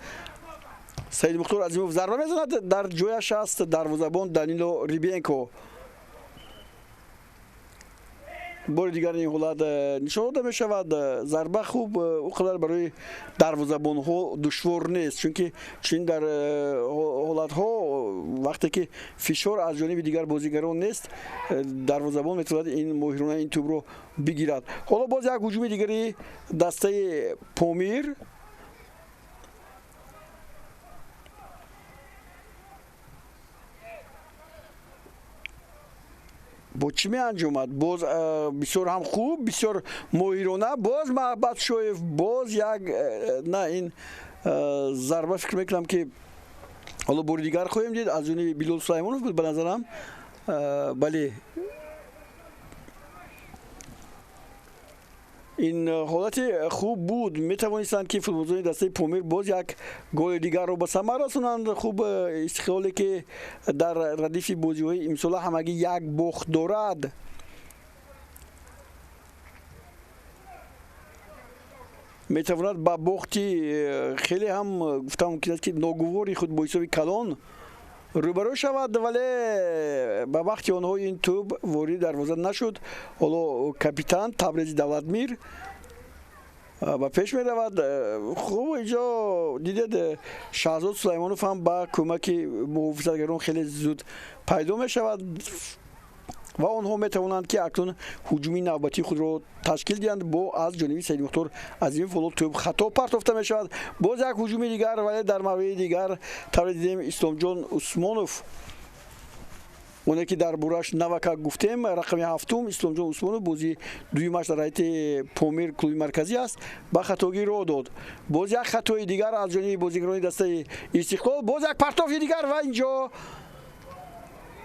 Саидмухтор Азимов зарба мезанад, дар ҷояш аст дарвозабон Данило Рибенко. Бори дигар ин ҳолат нишон дода мешавад. Зарба хуб он қадар барои дарвозабонҳо душвор нест, чунки чунин дар ҳолатҳо вақте ки фишор аз ҷониби дигар бозигарон нест, дарвозабон метавонад ин моҳирона ин тӯбро бигирад. Ҳоло боз як ҳуҷуми дигари дастаи Помир. Бо чӣ меанҷомад? Боз бисёр ҳам хуб, бисёр моҳирона, боз Маҳбатшоев, боз як на ин зарба фикр мекунам ки ҳоло бори дигар хоҳем дид, аз ҷониби Билол Сулаймонов буд ба назарам. Бале, ин ҳолати хуб буд, метавонистанд ки футболбозони дастаи Помир боз як голи дигарро ба самар расонанд. Хуб, Истиқлоле ки дар радифи бозиҳои имсола ҳамагӣ як бохт дорад, метавонад ба бохти хеле ҳам гуфта мумкин аст ки ногувори худ бо ҳисоби калон рӯбарӯ шавад, вале ба вақти онҳо ин тӯб ворид дарвоза нашуд. Ҳоло капитан Табрези Давлатмир ба пеш меравад. Хуб, инҷо дидед, Шаҳзод Сулаймонов ҳам ба кӯмаки муҳофизатгарон хеле зуд пайдо мешавад ва онҳо метавонанд ки акнун ҳуҷуми навбатии худро ташкил диҳанд бо аз ҷониби Саидмухтор Азимов. Ҳоло тӯб хато партофта мешавад, боз як ҳуҷуми дигар, вале дар мавриди дигар тавре дидем Исломҷон Усмонов, оне ки дар бораш навака гуфтем, рақами ҳафтум Исломҷон Усмонов бозии дуюмаш дар ҳайати Помир клуби марказӣ аст, ба хатогӣ роҳ дод. Боз як хатои дигар аз ҷониби бозигарони дастаи Истиқлол, боз як партофи дигар ва инҷо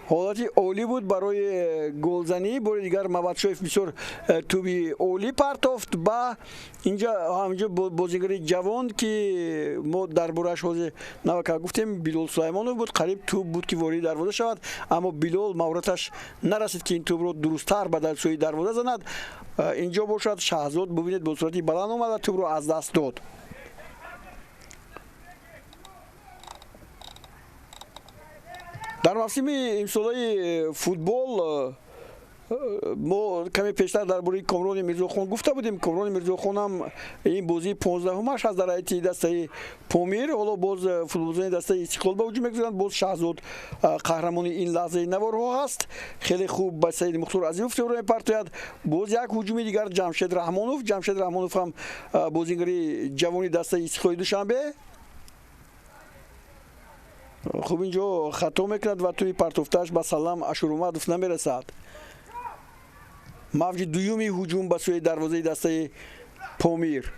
ҳолати олӣ буд барои голзанӣ. Бори дигар Маватшоев бисёр тӯби олӣ партофт ба инҷа ҳаминҷо бозигари ҷавон ки мо дар борааш ҳозир навака гуфтем, Билол Сулаймонов буд. Қариб тӯб буд ки вориди дарвоза шавад, аммо Билол мавраташ нарасид ки ин тӯбро дурусттар ба сӯи дарвоза занад. Инҷо бошад Шаҳзод, бубинед, бо суръати баланд омада тӯбро аз даст дод. Дар мавсими имсолаи футбол Мо каме пештар дар бораи Комрони Мирзохон гуфта будем. Комрони Мирзохон ҳам ин бозии 15-умаш аст дар ҳайати дастаи Помир. Ҳоло боз футболбозони дастаи Истиқлол ба ҳуҷум мегузаранд. Боз Шаҳзод қаҳрамони ин лаҳзаи наворҳо ҳаст. Хеле хуб ба Саид Мухтор Азимов тӯбро мепартояд. Боз як ҳуҷуми дигар Ҷамшед Раҳмонов. Ҷамшед Раҳмонов ҳам бозингари ҷавони дастаи Истиқлоли Душанбе. Хуб, инҷо хато мекунад ва тӯи партофтааш ба Салам Ашурумадов намерасад. Мавҷи дуюми ҳуҷум ба сӯи дарвозаи дастаи Помир.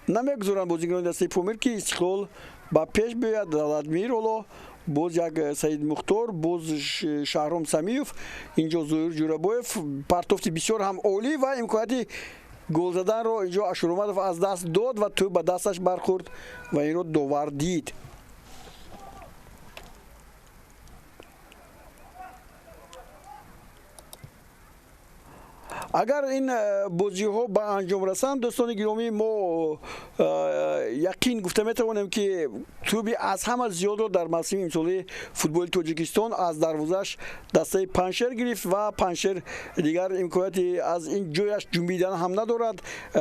Намегузоранд бозингарони дастаи Помир, ки Истиқлол ба пеш биёяд. Ладмир ҳоло боз як Саид Мухтор, боз Шаҳром Самиев, инҷо Зоир Ҷурабоев. Партофти бисёр ҳам олӣ ва имконияти гол заданро инҷо Ашурумадов аз даст дод ва тӯб ба дасташ бархӯрд ва инро довар дид. Агар ин бозиҳо ба анҷом расанд, дӯстони гиромӣ, мо яқин гуфта метавонем, ки тӯби аз ҳама зиёдро дар мавсими имсолаи футболи Тоҷикистон аз дарвозааш дастаи Панҷшер гирифт ва Панҷшер дигар имконияти аз ин ҷояш ҷунбидан ҳам надорад.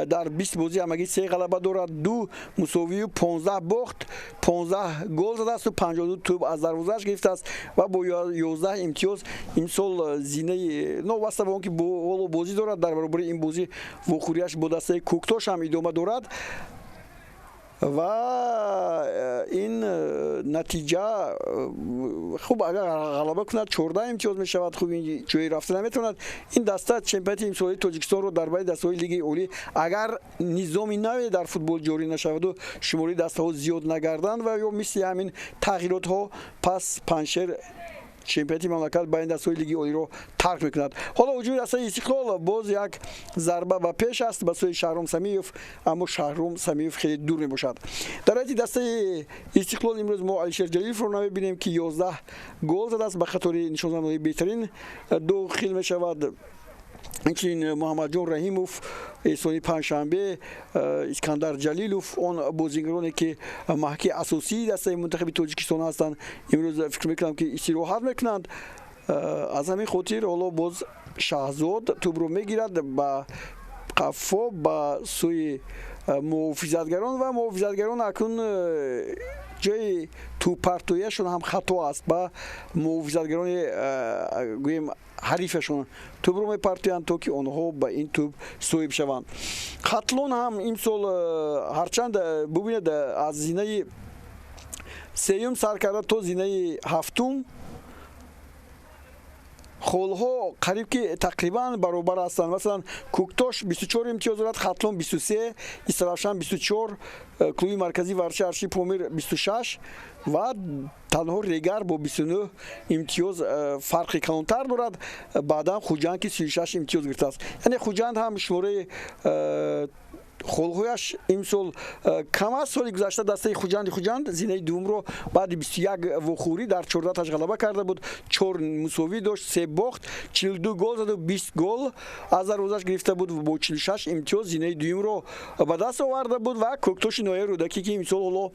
Дар 20 бозӣ ҳамагӣ 3 ғалаба дорад, 2 мусовию 15 бохт, 15 гол задааст, 52 тӯб аз дарвозааш гирифтааст ва бо 11 имтиёз имсол зинаи новобаста ба он ки ҳоло бозӣ дорад, дар баробари ин бозӣ вохӯрияш бо дастаи Кӯктош ҳам идома дорад ва ин натиҷа хуб, агар ғалаба кунад 14 имтиёз мешавад. Хуб, ин ҷои рафта наметавонад. Ин даста чемпионати имсолаи Тоҷикистонро дар байни дастаҳои Лигаи Олӣ, агар низоми наве дар футбол ҷорӣ нашаваду шумораи дастаҳо зиёд нагарданд ва ё мисли ҳамин тағйиротҳо, пас Панҷшер чемпионати мамлакат байни дастаҳои Лиги Олиро тарк мекунад. Ҳоло ҳуҷуми дастаи Истиқлол, боз як зарба ба пеш аст ба сӯи Шаҳром Самиев, аммо Шаҳром Самиев хеле дур мебошад. Дар ҳайати дастаи Истиқлол имрӯз мо Алишер Ҷалиловро намебинем, ки 11 гол задааст, ба қатори нишонзанои беҳтарин дохил мешавад. Инчунин Муҳаммадҷон Раҳимов, Эҳсони Панҷшанбе, Искандар Ҷалилов, он бозингароне ки маҳки асосии дастаи мунтахаби Тоҷикистон ҳастанд, имрӯз фикр мекунам, ки истироҳат мекунанд. Аз ҳамин хотир ҳоло боз Шаҳзод тӯбро мегирад ба қафо ба сӯи муҳофизатгарон ва муҳофизатгарон акнун ҷои тӯбпартоияшон ҳам хато аст. Ба муҳофизатгарони гӯем ҳарифашон тӯбро мепартоянд, то ки онҳо ба ин тӯб соҳиб шаванд. Хатлон ҳам имсол ҳарчанд бубинед, аз зинаи сеюм сар карда то зинаи ҳафтум холҳо қариб ки тақрибан баробар ҳастанд. Масалан, Кӯктош 24 имтиёз дорад, Хатлон 23, Истаравшан 24, клуби марказии варзиши Арши Помир 26 ва танҳо Регар бо 29 имтиёз фарқи калонтар дорад. Баъдан Хуҷанд, ки 36 имтиёз гирифтааст. Яъне Хуҷанд ҳам шумораи холҳояш имсол кам аст. Соли гузашта дастаи Хуҷанди Хуҷанд зинаи дуввумро баъди 21 вохӯрӣ дар 14 таш ғалаба карда буд, 4 мусовӣ дошт, 3 бохт, 42 гол заду 20 гол аз дарвозааш гирифта буд, бо 46 имтиёз зинаи дуюмро ба даст оварда буд. Ва Кӯктоши ноҳияи Рӯдакӣ, ки имсол ҳоло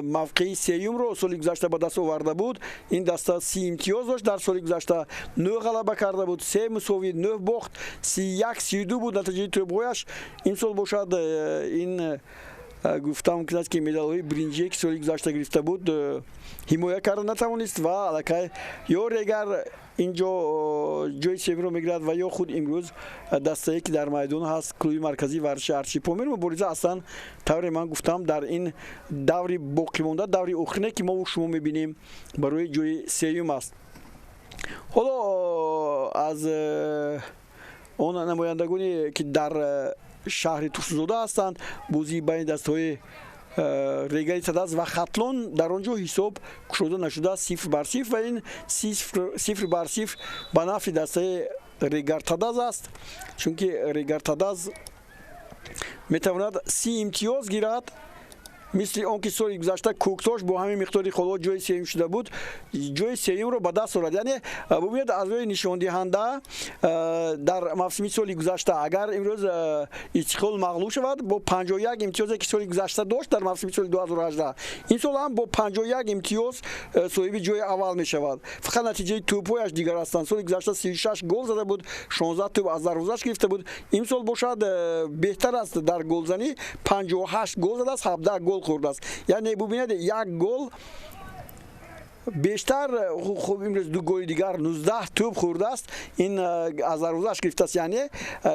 мавқеи сеюмро соли гузашта ба даст оварда буд, ин даста 30 имтиёз дошт, дар соли гузашта 9 ғалаба карда буд, 3 мусовӣ, 9 бохт, 31 32 буд натиҷаи тӯбҳояш. Имсол бошад ин гуфта мумкин аст, ки медалҳои биринҷие, ки соли гузашта гирифта буд, ҳимоя карда натавонист ва аллакай ё Регар инҷо ҷои сеюмро мегирад ва ё худ имрӯз дастае, ки дар майдон ҳаст, клуби марказии варзиши Арши Помир. Мубориза аслан, тавре ман гуфтам, дар ин даври боқимонда, даври охире, ки мо шумо мебинем, барои ҷои сеюм аст. Ҳоло аз он намояндагоне, ки дар шаҳри Турсунзода ҳастанд, бозии байни дастаҳои Регари Тадаз ва Хатлон, дар он ҷо ҳисоб кушода нашуда, 0-0 ва ин 0-0 ба нафъи дастаи Регар Тадаз аст, чунки Регар Тадаз метавонад 30 имтиёз гирад. Мисли он ки соли гузашта Кӯктош бо ҳамин миқдори холҳо ҷои сеюм шуда буд, ҷои сеюмро ба даст орад. Яъне бубинед, аз рӯи нишондиҳанда дар мавсими соли гузашта агар имрӯз Истиқлол мағлуб шавад бо 51 имтиёзе ки соли гузашта дошт дар мавсими соли 2018, ин сол ҳам бо 51 имтиёз соҳиби ҷои аввал мешавад. Фақат натиҷаи тӯбҳояш дигар ҳастанд. Соли гузашта 36 гол зада буд, 16 тӯб аз дарвозааш гирифта буд. Имсол бошад беҳтар аст дар голзанӣ, 58 гол задааст, 17 гол хӯрдааст. Яъне бубинед, як гол бештар, хуб имрӯз ду голи дигар 19 тӯб хӯрдааст, ин аз дарвозааш гирифтааст. Яъне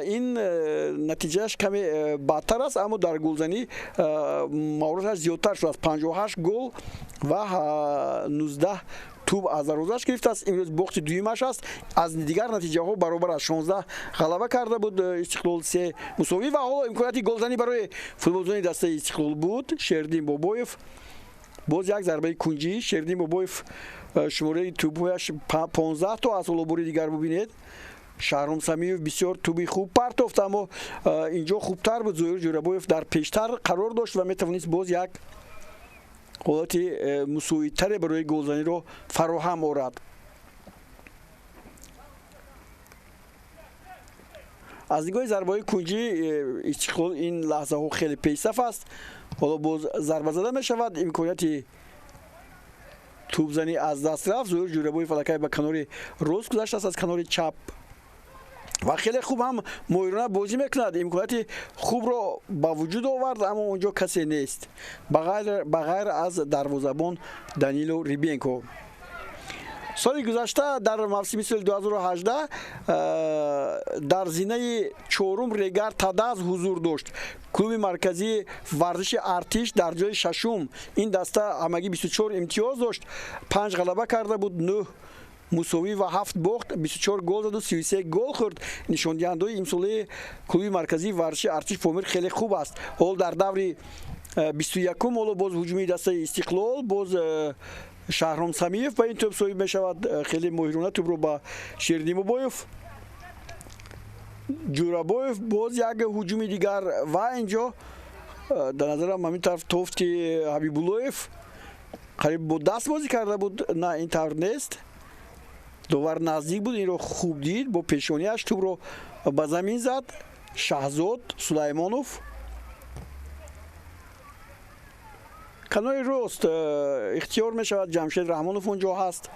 ин натиҷааш каме бадтар аст, аммо дар голзанӣ мавридаш зиёдтар шудааст, 58 гол ва 19 тӯб аз дарвозааш гирифтааст. Имрӯз бохти дуюмаш аст, аз дигар натиҷаҳо баробар аст. 16 ғалаба карда буд Истиқлол, 3 мусовӣ ва ҳоло имконияти голзанӣ барои футболбозони дастаи Истиқлол буд. Шердин Бобоев боз як зарбаи кунҷӣ. Шердин Бобоев шумораи тӯбҳояш 15 то аз ҳоло бори дигар бубинед. Шаҳром Самиев бисёр тӯби хуб партофт, аммо инҷо хубтар буд. Зоир Ҷӯрабоев дар пештар қарор дошт ва метавонист боз як ҳолати мусоидтаре барои голзаниро фароҳам орад. Аз нигоҳи зарбаҳои кунҷӣ Истиқлол ин лаҳзаҳо хеле пешсаф аст. Ҳоло боз зарба зада мешавад, имконияти тӯбзанӣ аз даст рафт. Зоир Ҷӯрабоев аллакай ба канори рост гузаштааст аз канори чап ва хеле хуб ҳам моҳирона бозӣ мекунад. Имконияти хубро ба вуҷуд овард, аммо он ҷо касе нест ба ғайр аз дарвозабон Данило Рибенко. Соли гузашта дар мавсими соли 2018 дар зинаи чорум Регар Тадаз ҳузур дошт. Клуби марказии варзиши Артиш дар ҷои шашум. Ин даста ҳамагӣ 24 имтиёз дошт, 5 ғалаба карда буд, 9 мусовӣ ва 7 бохт, 24 гол заду 33 гол хӯрд. Нишондиҳандаҳои имсолаи клуби марказии варзиши Артиш Помир хеле хуб аст. Ҳол дар даври 21-ум ҳоло боз ҳуҷуми дастаи Истиқлол, боз Шаҳром Самиев ба ин тӯб соҳиб мешавад. Хеле моҳирона тӯбро ба Шердин Бобоев, Ҷӯрабоев, боз як ҳуҷуми дигар ва инҷо дар назарам ҳамин тараф тофти Ҳабибуллоев қариб бо даст бозӣ карда буд. На, ин тавр нест. Довар наздик буд, инро хуб дид, бо пешонияш тӯбро ба замин зад. Шаҳзод Сулаймонов канори рост ихтиёр мешавад. Ҷамшед Раҳмонов он ҷо ҳаст.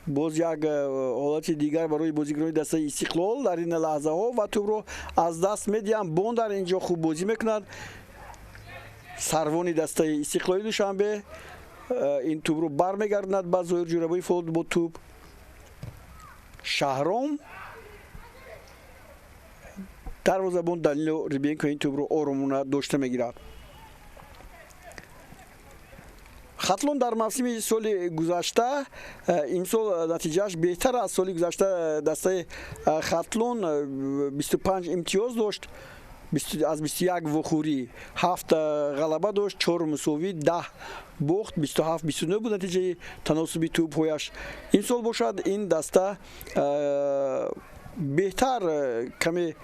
Боз як ҳолати дигар барои бозигарони дастаи Истиқлол дар ин лаҳзаҳо ва тӯбро аз даст медиҳанд. Бондар инҷо хуб бозӣ мекунад. Сарвони дастаи Истиқлоли Душанбе ин тӯбро бармегардонад ба Зоир Ҷӯрабоев бо тӯб. Шаҳром, дарвозабон Данило Рибенко ин тӯбро оромона дошта мегирад. Хатлон дар мавсими соли гузашта, имсол натиҷааш беҳтар аз соли гузашта. Дастаи Хатлон 25 имтиёз дошт аз 21 вохӯрӣ, 7 ғалаба дошт, 4 мусовӣ, 10 бохт, 27-29 буд натиҷаи таносуби тӯбҳояш. Имсол бошад ин даста беҳтар каме,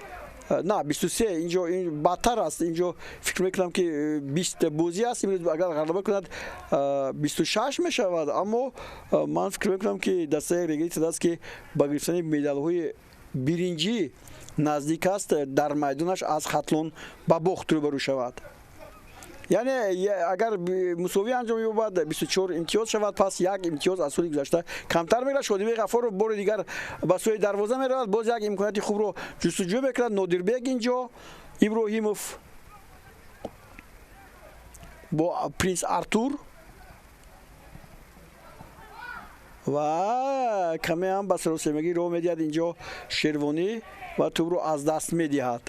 на 23, инҷо ин бадтар аст. Инҷо фикр мекунам ки 20 бозӣ аст. Имрӯз агар ғалаба кунад 26 мешавад, аммо ман фикр мекунам ки дастаи Регар Тадаз ки ба гирифтани медалҳои биринҷӣ наздик аст, дар майдонаш аз Хатлон ба бохт рӯбарӯ шавад. Яъне агар мусовӣ анҷом ёбад 24 имтиёз шавад, пас як имтиёз аз соли гузашта камтар мегирад. Шодибек Ғаффоров бори дигар ба сӯи дарвоза меравад, боз як имконияти хубро ҷустуҷӯ мекунад. Нодирбек инҷо, Иброҳимов бо Принс Артур ва каме ҳам ба саросемагӣ роҳ медиҳад инҷо Шервонӣ ва тӯбро аз даст медиҳад.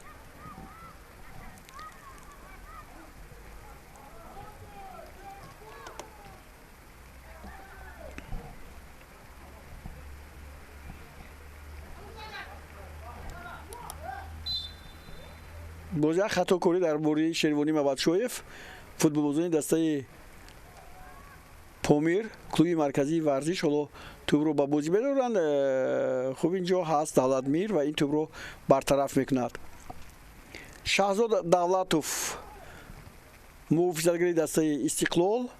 Боз як хатокорӣ дар бораи Шервонӣ Мабадшоев, футболбозони дастаи Помир, клуби марказии варзиш, ҳоло тӯбро ба бозӣ медоранд. Хуб инҷо ҳаст Давлатмир ва ин тӯбро бартараф мекунад. Шаҳзод Давлатов Муҳофизатгари дастаи Истиқлол.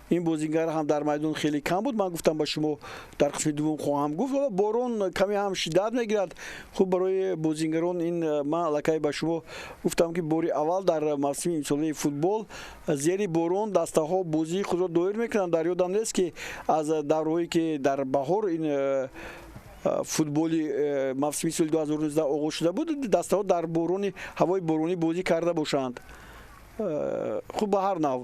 Ин бозингар ҳам дар майдон хеле кам буд. Ман гуфтам ба шумо дар қисми дуввум хоҳам гуфт. Ҳоло борон каме ҳам шиддат мегирад. Хуб, барои бозингарон ин ман аллакай ба шумо гуфтам, ки бори аввал дар мавсими имсолаи футбол зери борон дастаҳо бозии худро доир мекунанд. Дар ёдам нест, ки аз даврҳое ки дар баҳор ин футболи мавсими соли 2019 оғоз шуда буд, дастаҳо дар борони ҳавои боронӣ бозӣ карда бошанд. Хуб, ба ҳар нав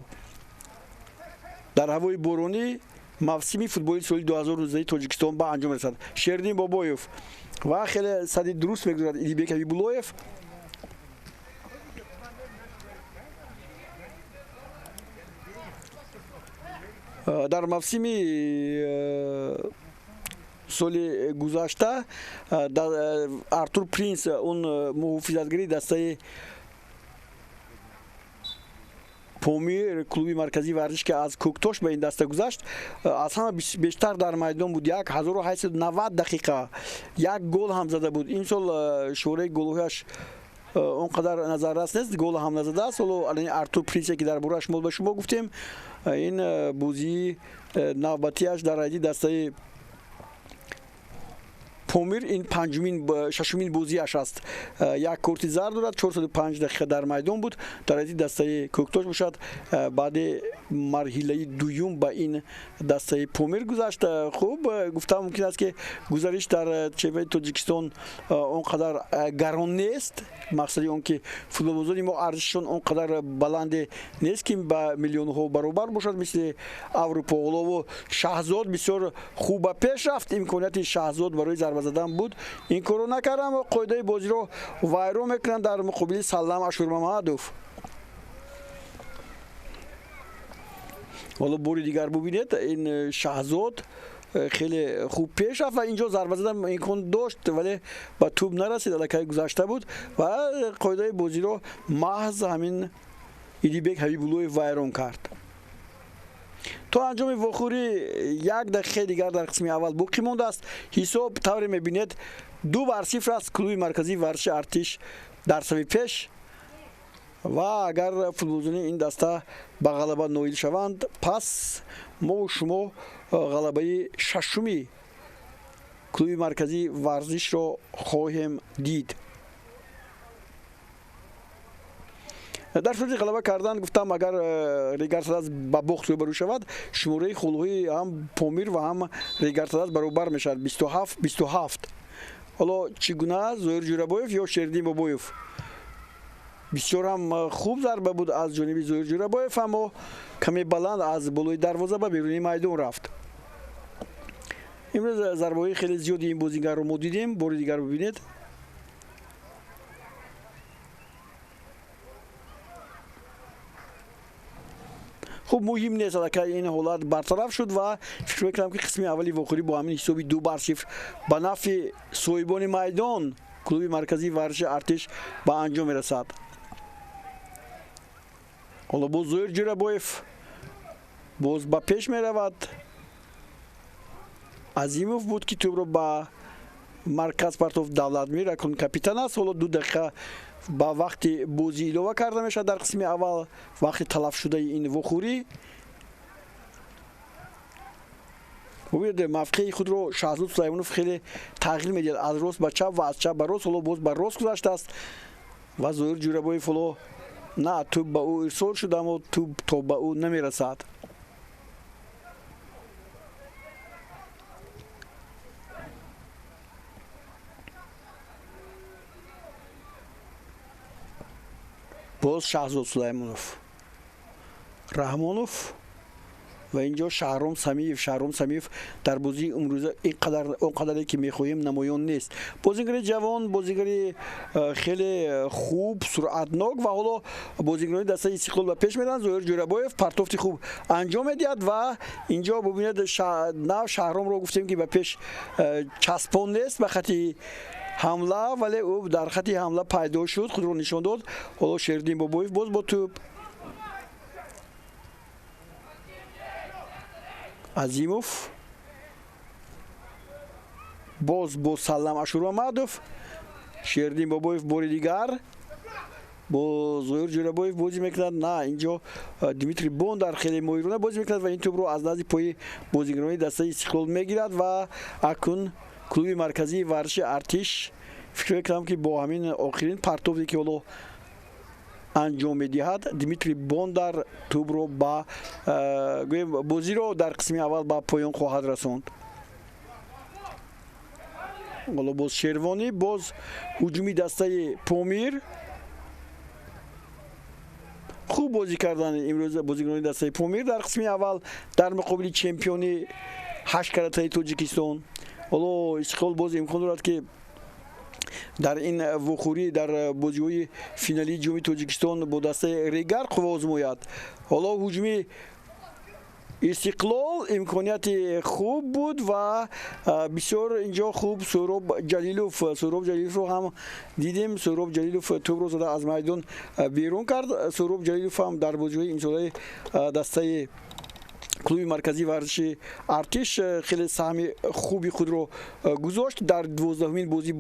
дар ҳавои боронӣ мавсими футболи соли 2019 Тоҷикистон ба анҷом мерасад. Шердин Бобоев ва хеле сади дуруст мегузарад Идибек Ҳабибуллоев. Дар мавсими соли гузашта Артур Принс, он муҳофизатгари дастаи Помир, клуби марказии варзиш, ки аз Кӯктош ба ин даста гузашт, аз ҳама бештар дар майдон буд. 1890 дақиқа, як гол ҳам зада буд. Имсол шумораи голҳояш он қадар назаррас нест, гол ҳам назадааст. Ҳоло Артур Принсе, ки дар борааш мо ба шумо гуфтем, ин бозии навбатиаш дар ҳайати дастаи Помир ин панҷумин, шашумин бозиаш аст. Як корти зард дорад, 405 дақиқа дар майдон буд. Дар ҳайати дастаи Кӯктош бошад, баъди марҳилаи дуюм ба ин дастаи Помир гузашт. Хуб, гуфтан мумкин аст, ки гузариш дар чемпионати Тоҷикистон он қадар гарон нест. Мақсади он ки футболбозони мо арзишшон он қадар баланде нест, ки ба миллионҳо баробар бошад, мисли Аврупо. Ҳолову Шаҳзод бисёр хуб ба пеш рафт. Имконияти Шаҳзод барои зарба задан буд, ин корро накард, аммо қоидаи бозиро вайрон мекунанд дар муқобили Саллам Ашурмамадов. Ҳоло бори дигар бубинед, ин Шаҳзод хеле хуб пеш рафт ва инҷо зарба задан имкон дошт, вале ба тӯб нарасид, аллакай гузашта буд ва қоидаи бозиро маҳз ҳамин Идибек Ҳабибуллоев вайрон кард. То анҷоми вохӯрӣ як дақиқаи дигар дар қисми аввал боқӣ мондааст. Ҳисоб тавре мебинед 2-0 аст. Клуби марказии варзиши Артиш дар сафи пеш ва агар футболбозони ин даста ба ғалаба ноил шаванд, пас мо шумо ғалабаи шашуми клуби марказии варзишро хоҳем дид. Дар сурати ғалаба кардан, гуфтам, агар Регар-ТадАЗ ба бохт рӯбарӯ шавад, шумораи холҳои ҳам Помир ва ҳам Регар-ТадАЗ баробар мешавад, 27-27. Ҳоло чӣ гуна Зоир Ҷӯрабоев ё Шердин Бобоев? Бисёр ҳам хуб зарба буд аз ҷониби Зоир Ҷӯрабоев, аммо каме баланд аз болои дарвоза ба берунии майдон рафт. Имрӯз зарбаҳои хеле зиёди ин бозигарро мо дидем. Бори дигар бибинед. Хуб, муҳим нест, аллакай ин ҳолат бартараф шуд ва фикр мекунам, ки қисми аввали вохӯрӣ бо ҳамин ҳисоби 2-0 ба нафъи соҳибони майдон, клуби марказии варзиши Артиш, ба анҷом мерасад. Ҳоло боз Зоир Ҷӯрабоев боз ба пеш меравад. Азимов буд, ки тӯбро ба марказ партофт. Давлатмир акнун капитан аст. Ҳоло 2 дақиқа ба вақти бозӣ илова карда мешавад дар қисми аввал, вақти талафшудаи ин вохӯрӣ. Бубинед, мавқеи худро Шаҳзод Сулаймонов хеле тағйир медиҳад, аз рост ба чап ва аз чап ба рост. Ҳоло боз ба рост гузаштааст ва Зоир Ҷӯрабоев ҳоло на, тӯб ба ӯ ирсол шуд, аммо тӯб то ба ӯ намерасад. Боз Шаҳзод Сулаймонов, Раҳмонов ва инҷо Шаҳром Самиев. Шаҳром Самиев дар бозии имрӯза инқадар он қадаре ки мехоҳем намоён нест. Бозигари ҷавон, бозигари хеле хуб, суръатнок ва ҳоло бозигарони дастаи Истиқлол ба пеш мераванд. Зоир Ҷӯрабоев партофти хуб анҷом медиҳад ва инҷо бубинед, нав Шаҳромро гуфтем, ки ба пеш часпон нест ба хати ҳамла, вале ӯ дар хати ҳамла пайдо шуд, худро нишон дод. Ҳоло Шердин Бобоев боз бо тӯб. Азимов боз бо Саллам Ашурмамадов. Шердин Бобоев бори дигар. Бо Зоир Ҷӯрабоев бозӣ мекунад. На, инҷо Дмитрий Бондар хеле моҳирона бозӣ мекунад ва ин тӯбро аз назди пои бозигарони дастаи Истиқлол мегирад ва акнун клуби марказии варзиши Артиш, фикр мекунам, ки бо ҳамин охирин партофе, ки ҳоло анҷом медиҳад Дмитрий Бондар, тӯбро ба, гӯем, бозиро дар қисми аввал ба поён хоҳад расонд. Ҳоло боз Шервонӣ, боз ҳуҷуми дастаи Помир. Хуб бозӣ кардан имрӯз бозигарони дастаи Помир дар қисми аввал дар муқобили чемпиони ҳашткаратаи Тоҷикистон. Ҳоло Истиқлол боз имкон дорад, ки дар ин вохӯрӣ, дар бозиҳои финалии Ҷоми Тоҷикистон бо дастаи Регар қувва озмояд. Ҳоло ҳуҷуми Истиқлол, имконияти хуб буд ва бисёр инҷо хуб Суҳроб Ҷалилов. Суҳроб Ҷалиловро ҳам дидем. Суҳроб Ҷалилов тӯбро зада аз майдон берун кард. Суҳроб Ҷалилов ҳам дар бозиҳои имсолаи дастаи клуби марказии варзиши Артиш хеле саҳми хуби худро гузошт. Дар 12-умин бозӣ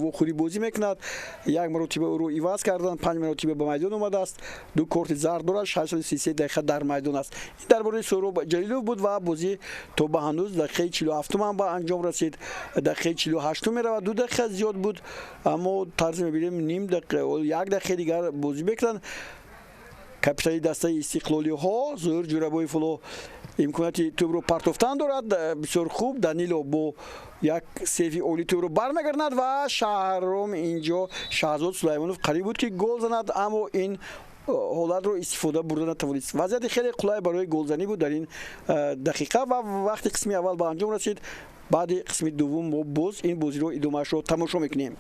вохӯрӣ бозӣ мекунад. Як маротиба ӯро иваз карданд, панҷ маротиба ба майдон омадааст, ду корти зард дорад, 633 дақиқа дар майдон аст. Ин дар бораи Суҳроб Ҷалилов буд ва бозӣ то ба ҳанӯз дақиқаи 47-ум ҳам ба анҷом расид, дақиқаи 48-ум меравад. 2 дақиқа зиёд буд, аммо тарзе мебинем, ним дақиқа, як дақиқаи дигар бозӣ мекунанд. Капитани дастаи истиқлолиҳо Зоир Ҷӯрабоев ҳоло имконияти тӯбро партофтан дорад. Бисёр хуб, Данило бо як сейфи олӣ тӯбро бармегардонад ва Шаҳром, инҷо Шаҳзод Сулаймонов қариб буд, ки гол занад, аммо ин ҳолатро истифода бурда натавонист. Вазъияти хеле қулай барои голзанӣ буд дар ин дақиқа. Ва вақти қисми аввал ба анҷом расид. Баъди қисми дуввум мо боз ин бозиро, идомаашро тамошо мекунем.